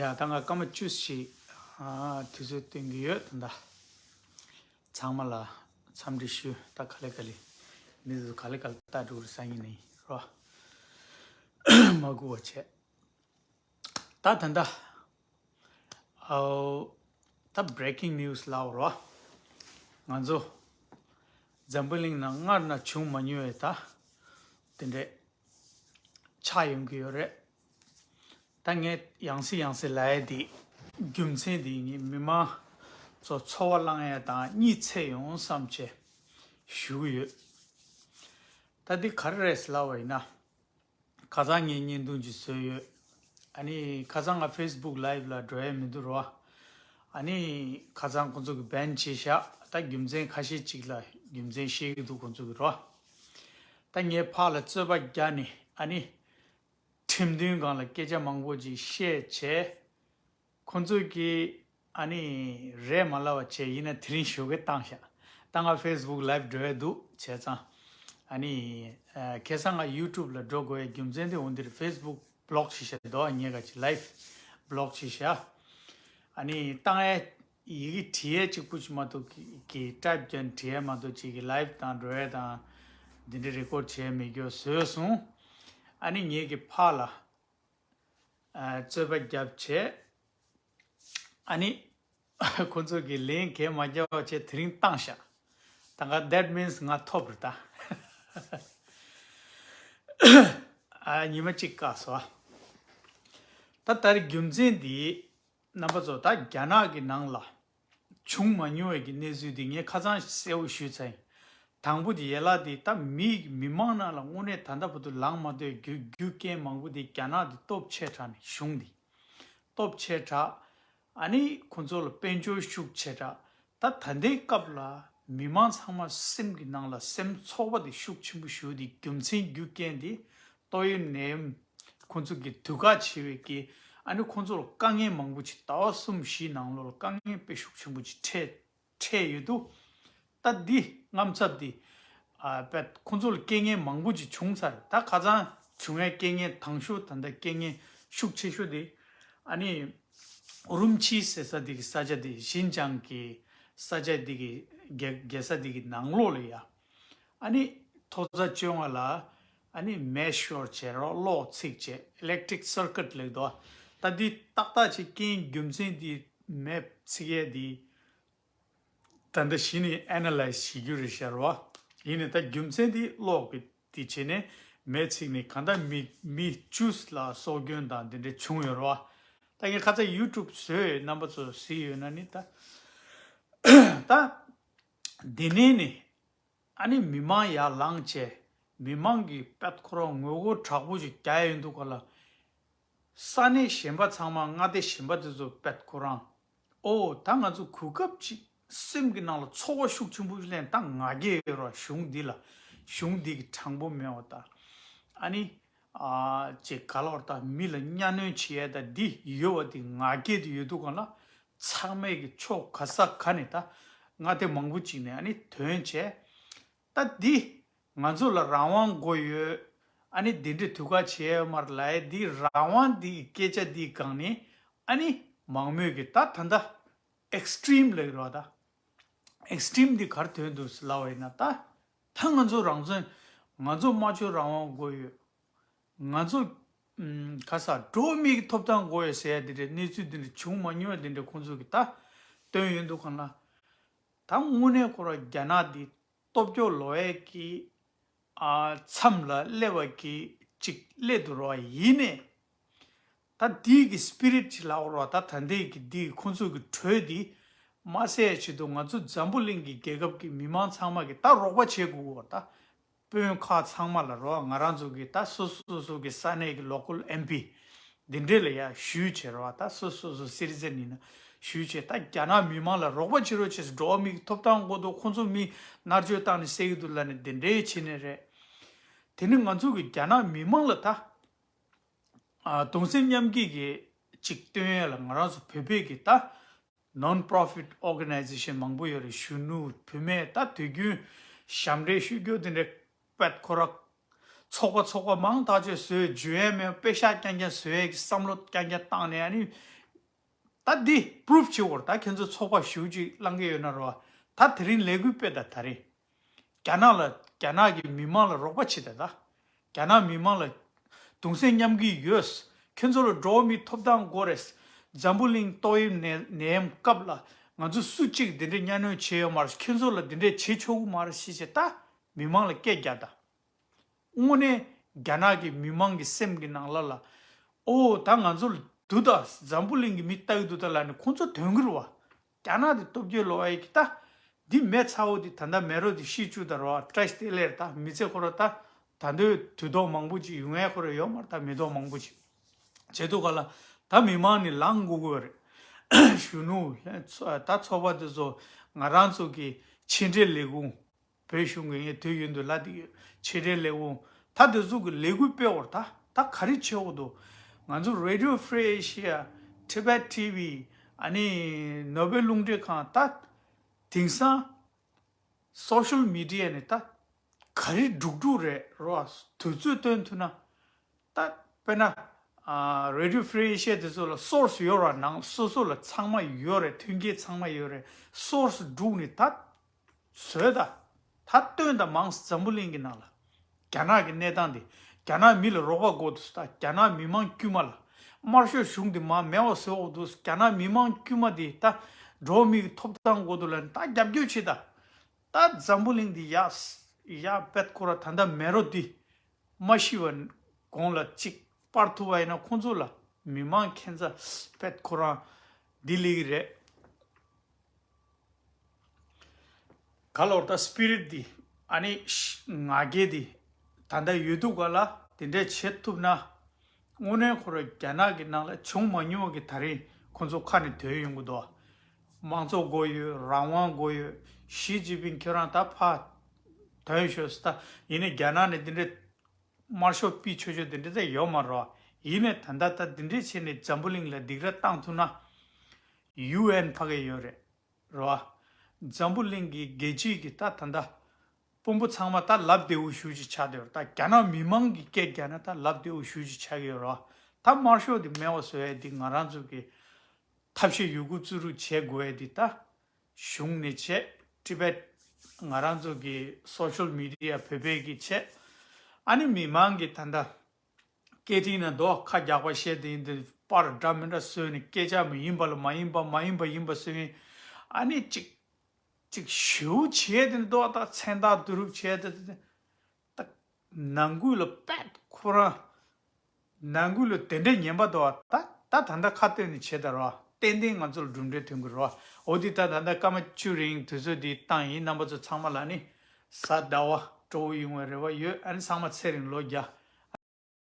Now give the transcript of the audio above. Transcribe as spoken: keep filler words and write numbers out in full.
ཡ་ད་ང་སྐར་མ་བཅུ་ཞིག་ཨ་དུས་ཚོད་སྟོན་གྱི་ཡོད། ད་ད་ཚང་མ་ལ་འཚམས་འདྲི་ཞུ། ད་ག་ལེ་ག་ལེ་མི་ཚོ་ག་ལེ་ག་ལེ་ལྟ་འགྲོ་རེད་སང་ཉིན་ནས་རོ། མ་སྒུག་པ་བྱས། ད་ད་ད་ཨོ་ད་breaking news ལབ་རོ། ང་ཚོ་འཛམ་བུ་གླིང་ནང་སྔར་ན་བྱུང་མ་མྱོང་བའི་ད་དེ་འདྲས་ཆགས་ཡོང་གི་ཡོད་རེད། ད་ངས་ཡང་སེ་ཡང་སེ་ལབ་ཡ་དེ་རྒྱུ་མཚན་དེ་ངས་མི་མང་ཚོ་འཚོ་བ་བླང་ཡ་དང་གཉིད་སད་ཡོང་བསམ་བྱས་ཞུ་གི་ཡོད། ད་འདི་ག་རེ་རེད་ལབ་པ་ཡིན་ན། ཁ་སང་ངས་བརྙན་ཐུང་ཅིག་བཟོས་ཡོད། ཨ་ནི་ཁ་སང་ང་Facebook live ལ་འགྲོ་ཡ་མི་འདུག་རོ། ཨ་ནི་ཁ་སང་ཁོང་ཚོ་གི་ban བྱས་ཤག་ད་རྒྱུ་མཚན་ཁ་ཤས་ཅིག་ལ་རྒྱུ་མཚན་བཤད་གི་འདུག་ཁོང་ཚོ་གི་རོ། ད་ངས་ཕར་ལ་རྩོད་པ་རྒྱག་ནས་ཨ་ནི་ཁྲིམས་མཐུན་སྒང་ལ་སྐད་ཆ་མང་པོ་ཅིག་བཤད་བྱས། ཁོང་ཚོས་ཀྱིས་ཨ་ནི་རེད་མ་ལབ་པ་བྱས། ཡིན་ན་དེ་རིང་ཞོགས་ཀས་བཏང་ཤག་ད་ང་Facebook live འགྲོ་ཡ་འདུག་བྱས་ཙང་ཨ་ནི་ཨ་ཁ་སང་ང་YouTube ལ་འགྲོ་དགོས་ཡ་རྒྱུ་མཚན་དེ་འོ་འདིར་Facebook block བྱས་ཤག་འདུག་ངས་ག་ཅིག་live block བྱས་ཤག་ཨ་ནི་བཏང་ཡ་ཡི་གེ་བྲིས་ཡ་གཅིག་པུ་ཞིག་མ་གཏོགས་ཀྱི་ཀྱི་type བརྒྱབ་བྲིས་ཡ་མ་གཏོགས་ཅིག་གི་live དང་འགྲོ་ཡ་དང་འདི་འདྲ་record བྱས་མེད་རྒྱུ་བཟོས་སོང་། ཨ་ནི་ངས་ཀྱི་ཕར་ལ་ཨ་རྩོད་པ་བརྒྱབ་བྱས། ཨ་ནི་ཁོ་ཚོ་གིས་ལན་གང་མ་རྒྱག་པ་བྱས་དེ་རིང་བཏང་ཤག་ད་ག that means ང་ཐོབ་རེད་ད། ཨ་ཉི་མ་གཅིག་བཀག་སོང་། ད་ད་རེས་རྒྱུ་མཚན་འདི་རྣམ་པ་ཚོ་ད་རྒྱ་ནག་གི་ནང་ལ་བྱུང་མ་མྱོང་བའི་གི་གནས་ཚུལ་འདི་ངས་ཁ་སང་གསལ་བོ་ཞུས་ཚར་ཡིན། དང་པོ་དེ་ཡན་ལག་དེ་ད་མི་མི་མང་ནང་ལ་དངོས་གནས་ད་ལྟ་བར་དུ་ལངས་མ་ཐུབ་རྒྱུ་རྒྱུ་རྐྱེན་མང་པོ་དེ་རྒྱ་ནག་དེ་སྟོབས་ཆེ་དྲགས་ནས་གཞུང་དེ་སྟོབས་ཆེ་དྲགས། ཨ་ནི་ཁོང་ཚོ་ལ་དཔལ་འབྱོར་ཤུགས་ཆེ་དྲགས། ད་ད་ལྟའི་སྐབས་ལ་མི་མང་ཚང་མ་སེམས་ཀྱི་ནང་ལ་སེམས་ཚོར་བ་དེ་ཤུགས་ཆེན་པོ་ཞུགས་དེ་རྒྱུ་མཚན་རྒྱུ་རྐྱེན་དེ་ཏོག་དབྱིབས་ནད་ཡམས་ཁོང་ཚོ་གི་དུས་བཀག་བྱས་པའི་གི་ཨ་ནི་ཁོང་ཚོ་ལ་དཀའ་ངལ་མང་པོ་ཅིག་ཟླ་བ་གསུམ་བཞིའི་ནང་ལོགས་ལ་དཀའ་ངལ་དཔེ་ཤུགས་ཆེན་པོ་ཅིག་འཕྲད་འཕྲད་ཡོད་དུས། ད་འདི་དངངས་འཚབ་འདི་ཨ་དཔེ་ཁོང་ཚོ་ལ་རྐྱེན་ངན་མང་པོ་ཅིག་བྱུང་ཚར། ད་ཁ་སང་བྱུང་བའི་རྐྱེན་ངན་དང་ཤོས་ད་ལྟ་རྐྱེན་ངན་ཤུགས་ཆེ་ཤོས་དེ་ཨ་ནི་ཨུ་རུམ་ཆི་ཟེར་ས་འདི་གི་ས་ཆ་འདི་ཞིན་ཅང་གི་ས་ཆ་འདི་གི་རྒྱལ་རྒྱལ་ས་འདི་གི་ནང་ལོགས་ལ་ཡ་ཨ་ནི་མཐོ་ས་བཅོ་ལྔ་ལ་ཨ་ནི་མེ་ཤོར་བྱས་རོགས་གློག་འཚིག་བྱས་electric circuit ལེགས་དོ། ད་འདི་ཏག་ཏག་ཅིག་རྐྱེན་རྒྱུ་མཚན་འདི་མེ་འཚིག་ཡས་འདི། ད་ལྟ་གཞི་ནས་ཨེ་ན་ལའི་ཛི་བྱེད་རྒྱུ་རེད་ཤག་རོ། ཡིན་ནའི་ད་རྒྱུ་མཚན་དེ་གློག་གི་དེ་བྱས་ནས་མེ་འཚིག་ནས་གང་ལྟར་མི་མི་བཅུ་ལ་སྲོག་སྐྱོན་དང་དེ་འདྲ་བྱུང་ཡོད་རོ། ད་ངས་ཁ་ཚ་YouTube བཟོས་ཡོད། རྣམ་པ་ཚོ་གཟིགས་ཡོད་ན་ནི་ད་ད་དེ་ནས་ནི་ཨ་ནི་མི་མང་ཡར་ལངས་བྱས་མི་མང་གི་དཔེ་ཁོ་རང་ངོ་རྒོལ་དྲག་པོ་ཞིག་རྒྱག་ཡོང་དུས་ག་ལ། ས་གནས་གཞན་པ་ཚང་མ་མངའ་སྡེ་གཞན་པ་དེ་ཚོ་དཔེ་ཁོ་རང་། ཨོ་ད་ང་ཚོ་གོ་སྐབས་ཅིག་སེམས་ཀྱི་ནང་ལ་ཚོར་བ་ཤུགས་ཆེན་པོ་ཞིག་སླེབས། ད་ང་རྒྱལ་ཡོད་ར་གཞུང་འདི་ལ། གཞུང་འདི་གི་དྲང་པོ་མེད་པ་དང་། ཨ་ནི་ཨ་ཅེ་ག་ལོར་ད་མི་ལ་གཉའ་གནོན་བྱེད་ཡས་ད་འདི་ཡོད་པ་འདི་ང་རྒྱལ་དུ་ཡོད་དུས་གང་ལ། ཚང་མས་ཀྱི་ཕྱོགས་ག་ས་ག་ནས་ད་མངའ་སྡེ་མང་པོ་ཅིག་ནས་ཨ་ནི་ཐོན་བྱས། ད་འདི་ང་ཚོ་ལ་རང་དབང་དགོས་ཡོད། ཨ་ནི་འདི་འདྲའི་དུས་བཀག་བྱས་ཡོད་མ་རེད་ལབ་ཡས་འདི་རང་དབང་འདི་སྐད་ཆ་འདི་སྒང་ནས་ཨ་ནི་མང་མོས་ཀྱི་ད་ད་ལྟ་extreme ལབ་ཀྱི་རེད་བ། ད་extreme འདི་ག་རེ་ཐོན་འདུག་ཟེར་ལབ་པ་ཡིན་ན། ད་ད་ང་ཚོ་རང་བཙན། ང་ཚོ་སྨྲ་བརྗོད་རང་དབང་དགོས་ཡོད། ང་ཚོ་ཨམ་ག་ས་འགྲོ་བ་མིའི་ཐོབ་ཐང་དགོས་ཡོད་ཟེར་ཡ་འདི་འདྲའི་གནས་ཚུལ་འདི་འདྲ་བྱུང་མ་མྱོང་བ་འདི་འདྲ་ཁོང་ཚོ་གིས་ད་བཏོན་ཡོང་དུས་གང་ལ། ད་དངོས་གནས་ཁོ་རང་རྒྱ་ནག་འདི་སྟོབས་སྐྱོ་ལོ་ཡས་ཀྱི་ཨ་མཚམས་ལ་སླེབས་པ་གི་ཅིག་སླེབས་འདུག་རོ། ཡིན་ནའི་ད་འདི་གི་spirit ཅིག་ལབ་རོ། ད་ད་ལྟའི་གི་འདི་ཁོང་ཚོ་གི་གྲོས་འདི་མ་སེལ་ཡ་ཆེད་དུ་ང་ཚོ་འཛམ་བུ་གླིང་གི་རྒྱལ་ཁབ་ཀྱི་མི་མང་ཚང་མ་གི་ད་རོགས་པ་བྱེད་དགོས་གོ། ད་དཔོན་ཁག་ཚང་མ་ལ་རོ། ང་རང་ཚོ་གི་ད་སོ་སོ་སོ་སོ་གི་ས་གནས་ཀྱི་local M P འདི་འདྲས་ལ་ཡ་ཞུས་བྱས་རོ། ད་སོ་སོ་སོ་citizen ཡིན་ན་ཞུས་བྱས། ད་རྒྱ་ནག་མི་མང་ལ་རོགས་པ་བྱེད་རོགས་བྱས་སོ། འགྲོ་བ་མིའི་ཐོབ་ཐང་དགོས་འདུག་ཁོང་ཚོ་མི་མནར་གཅོད་བཏང་ནས་བསད་ཀྱི་འདུག་ལབ་ནས་འདི་འདྲས་བྱས་ནས་རེད། དེ་ནི་ང་ཚོ་གི་རྒྱ་ནག་མི་མང་ལ་ད་ཨ་གདུང་སེམས་མཉམ་སྐྱེད་ཀྱི་ཅིག་སྟོན་ཡས་ལ་ང་རང་ཚོ་བོད་པའི་གི་ད་non-profit organization མང་པོ་ཡོད་རེད། གཞོན་ནུ་བུད་མེད་ད་དུས་རྒྱུན་ཞབས་འདྲེན་ཞུ་རྒྱུ་དེ་འདྲ་པད་ཁོ་ར་ཚོགས་པ་ཚོགས་པ་མང་ཐག་ཆོད་བཟོས། འཇུ་ཡས་མེད། པེ་ཤག་རྐྱང་རྐྱང་བཟོ་ཡས་ཀྱི་བསམ་བློ་རྐྱང་རྐྱང་བཏང་ནས་ཨ་ནི་ ད་འདི་པུ་རུབ་བྱེད་དགོས་རེད། ད་ཁྱེད་ཚོ་ཚོགས་པ་ཞེ་པོ་ཅིག་བླང་གི་ཡོད་ན་རོ། ད་དེ་རིང་ལས་འགུལ་སྤེལ་ད། ད་རེས་རྒྱ་ནག་ལ་རྒྱ་ནག་གི་མི་མང་ལ་རོགས་པ་བྱེད་ད། ད་རྒྱ་ནག་མི་མང་ལ་གདུང་སེམས་མཉམ་སྐྱེད་ཡོད། ཁྱེད་ཚོ་ལ་འགྲོ་བ་མིའི་ཐོབ་ཐང་དགོས་རེད། འཛམ་བུ་གླིང་ཏོག་དབྱིབས་ནད་ནད་ཡམས་སྐབས་ལ་ང་ཚོ་སུ་གཅིག་འདི་འདྲའི་གཉའ་གནོན་བྱས་ཡོད་མ་རེད། ཁྱེད་ཚོ་ལ་འདི་འདྲའི་བྱེད་ཆོག་གི་མ་རེད་ཞེས་བྱས་ད་མི་མང་ལ་སྐད་རྒྱག་ད། དངོས་གནས་རྒྱ་ནག་གི་མི་མང་གི་སེམས་ཀྱི་ནང་ལ་ལ། ཨོ་ད་ང་ཚོ་ལ་འདུག་ད། འཛམ་བུ་གླིང་གི་མི་ལྟ་གི་འདུག་ད་ལབ་ནས་ཁོང་ཚོ་དོན་གྱི་རེད་བ། རྒྱ་ནག་དེ་སྟོབས་རྒྱལ་ལོ་ཨེ་གི་ད། འདི་མེ་ཚ་བོ་འདི་ད་ལྟ་མེ་རོ་འདི་ཤི་བཅུག་ད་རེད་བ། བཀྲ་ཤིས་བདེ་ལེགས་རེད། ད་མི་ཚེ་ཁོ་ར་ད་ད་འདོད་དུས་ཐོག་མང་པོ་ཅིག་ཡོང་ཡ་ཁོ་ར་ཡོད་མ་རེད། ད་མི་ཐོག་མང་པོ་ཅིག་བྱེད་དུས་ག་ལ་ད་མི་མང་ནི་ལངས་དགོས་ཀྱི་ཡོད་རེད། གཞོན་ནུ་ད་ཚོགས་པ་དེ་ཚོ་ང་རང་ཚོ་གི་ཕྱི་འབྲེལ་ལས་ཁུངས། བོད་གཞུང་གི་ངས་དུས་རྒྱུན་དུ་ལབ་བསྡད་ཡོད། ཕྱི་འབྲེལ་ལས་ཁུངས་ད་དེ་ཚོ་གི་ལས་འགུལ་སྤེལ་བར་ད་ད་ག་རེ་བྱེད་དགོས་འདུག་ང་ཚོ་Radio Free Asia, Tibet T V, ཨ་ནི་ནོར་ཝེ་རླུང་འཕྲིན་ཁང་ད་དེང་སང་social media ནས་ད་ག་རེ་སྒྲུག་སྒྲུག་རེད་རོ། དུས་ཚོད་སྟོན་ཐུབ་ན། ད་དཔེར་ན་ཨ་Radio Free Asia དེ་ཚོ་ལ་source ཡོད་ར། ནང་སོ་སོ་ལ་ཚང་མ་ཡོད་རེད། མཐུན་རྐྱེན་ཚང་མ་ཡོད་རེད། source སྒྲུག་ནས་ད་བཟོས་ད། ད་སྟོན་ད་མང་། འཛམ་བུ་གླིང་གི་ནང་ལ་རྒྱ་ནག་གི་གནས་སྟངས་དེ། རྒྱ་ནག་མི་ལ་རོགས་པ་དགོས་འདུག་ཟེར། ད་རྒྱ་ནག་མི་མང་དཀྱུས་མ་ལ་དམར་ཤོག་གཞུང་དེ་མར་མེད་པ་བཟོ་དགོས་འདུག་ཟེར། རྒྱ་ནག་མི་མང་དཀྱུས་མ་དེ་ད་འགྲོ་བ་མིའི་ཐོབ་ཐང་དགོས་འདུག་ལབ་ནས་ད་རྒྱབ་སྐྱོར་བྱེད་ད། ད་འཛམ་བུ་གླིང་འདི་ཡག་ཡག་པད་ཁོ་ར་ད་ལྟ་མེ་རོ་འདི་མ་ཤི་བ་གོང་ལ་ཅིག་སྤར་ཐུབ་པ་ཡིན་ན་ཁོང་ཚོ་ལ་མི་མང་ཁྱད་མཚར་པད་ཁོ་རང་འདི་ལེགས་རེད། ག་ལོར་ད་སི་པི་རི་ཊི་འདི་ཨ་ནི་ཤ་ང་རྒྱལ་འདི་ད་ལྟ་ཡོད་དུས་ག་ལ་དེ་འདྲས་བྱེད་ཐུབ་ན། དངོས་གནས་ཁོ་རང་རྒྱ་ནག་གི་ནང་ལ་བྱུང་མ་མྱོང་བ་གི་ད་རིང་ཁོ་ཚོ་ཁ་ནས་ཐོན་ཡོང་གི་འདུག་མང་གཙོ་དགོས་ཡོད། རང་དབང་དགོས་ཡོད། ཞི་ཅིན་ཕིང་ཁྱོད་རང་ད་ཕར་ཐོན་ཤོག་ཟེར། ད་ཡིན་ནའི་རྒྱ་ནག་ནས་འདི་འདྲའི་དམར་ཤོག་པི་ཆོས་ཆོས་འདི་འདྲ་ད་ཡོད་མ་རེད། ཡིན་ནའི་ད་ལྟ་ད་འདི་འདྲའི་བྱས་ནས་འཛམ་བུ་གླིང་ལ་སྡིགས་ར་བཏང་ཐུབ་ན། ཡུ་ཨེན་ཕ་གི་ཡོད་རེད། རེད་བ། འཛམ་བུ་གླིང་གི་རྒྱལ་སྤྱི་གི་ད་ད་ལྟ་དཔོན་པོ་ཚང་མ་ད་ལབ་བདེ་བོ་ཞེ་པོ་ཅིག་ཆགས་བསྡད་ཡོད་རེད། ད་རྒྱ་ནག་མི་མང་གི་སྐད་རྒྱག་ན་ད་ལབ་བདེ་བོ་ཞེ་པོ་ཅིག་ཆགས་ཀྱི་ཡོད་རེད་བ། ད་དམར་ཤོག་དེ་མེད་པ་བཟོ་ཡ་དེ་ང་རང་ཚོ་གི་ཐབས་ཤེས་ཡོད་རྒུ་བརྩི་རུ་བྱེད་དགོས་ཡ་དེ་ད་གཞུང་ནས་བྱེད། ཊི་བེཊ་ང་རང་ཚོ་གི་སོ་ཤལ་མི་ཌི་ཡ་བོད་པའི་གི་བྱེད། ཨ་ནི་མི་མང་གི་ད་ལྟ་སྐད་འཕྲིན་ནང་དོ་ཁ་རྒྱག་པ་བཤད་དེ་ཡིན་དེ་པར་འདྲ་མི་འདྲ་བཟོས་ནས་སྐད་ཆ་མ་ཡིན་པ་ལ་མ་ཡིན་པ་མ་ཡིན་པ་ཡིན་པ་བཟོས་ནས་ཨ་ནི་ཅིག་ཅིག་ཞེ་པོ་བྱས་དེ་འདུག་ད་མཚན་རྟགས་བསྡུ་རུབ་བྱས་དེ་དེ་ད་ནང་ཁུལ་ལ་པད་ཁོ་རང་ནང་ཁུལ་ལ་དེ་འདྲས་ཉན་པ་འདུག་ད་ད་ད་ལྟ་ཁ་གཏད་ནས་བྱས་ད་རོ། ཏན་ཏན་ང་ཚོ་ལ་གྲུབ་འབྲས་ཐོན་གི་རོ། འོ་དེ་ད་ད་ལྟ་སྐར་མ་བཅུ་རིང་དུས་ཚོད་འདི་བཏང་ཡིན། རྣམ་པ་ཚོ་ཚང་མ་ལ་ནི་གཟའ་ཟླ་བ་སྤྲོ་བོ་ཡོང་བའི་རེ་བ་ཡོད། ཨ་ནི་ཚང་མ་ཚེ་རིང་ལོ་བརྒྱ།